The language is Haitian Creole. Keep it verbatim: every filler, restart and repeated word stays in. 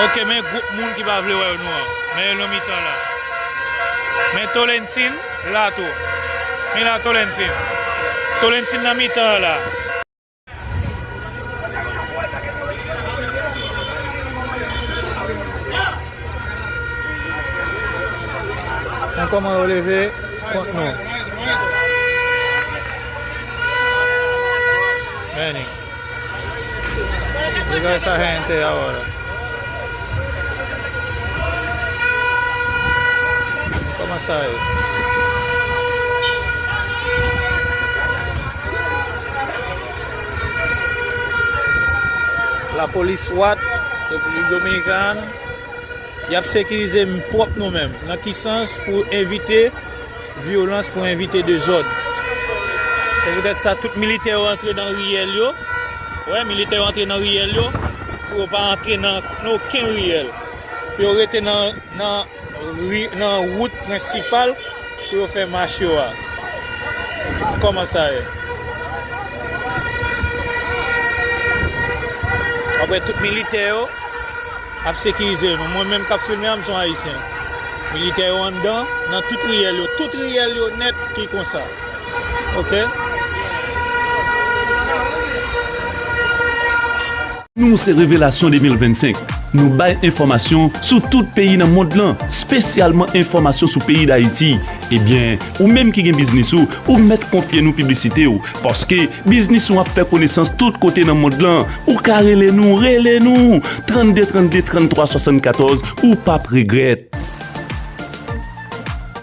Ok, men gwoup moun ki pa vle wè nou an. Men yo nan mitan la. Men Tolentin la tou. Men la Tolentin. Tolentin nan mitan an la. Men kòman yo leve kont nou. Meni. Degaj sa gente ahora. Kòman sa ye? Lapolis swat Repiblik Dominikàn, y ap sekirize n pwòp nou menm. Nan ki sans? Pou evite vyolans, pou evite dezòd. Se poutèt sa tout militè yo antre nan riyèl yo. Wè, militè yo antre nan riyèl yo pou yo pa antre nan, nan okenn riyèl. Pou yo rete nan, nan ri, nan wout prensipal pou yo fè mach yo a. Kòman sa ye? Apre tout militè yo ap sekirize nou. Mwen menm k ap filme a, m se yon Ayisyen. Militè yo anndan, nan tout riyèl yo. Tout riyèl yo nèt ki konsa. Ok? Nou se Revelasyon de mil vennsenk. Nou bay enfòmasyon sou tout peyi nan mond lan, espesyalman enfòmasyon sou peyi Dayiti. Ebyen, ou menm ki gen biznis ou, ou mèt konfye nou piblisite w, paske biznis ou ap fè konesans tout kote nan mond lan. Ou ka rele nou, rele nou! Trannde trannde, tranntwa swasannkatòz, ou p ap regrèt.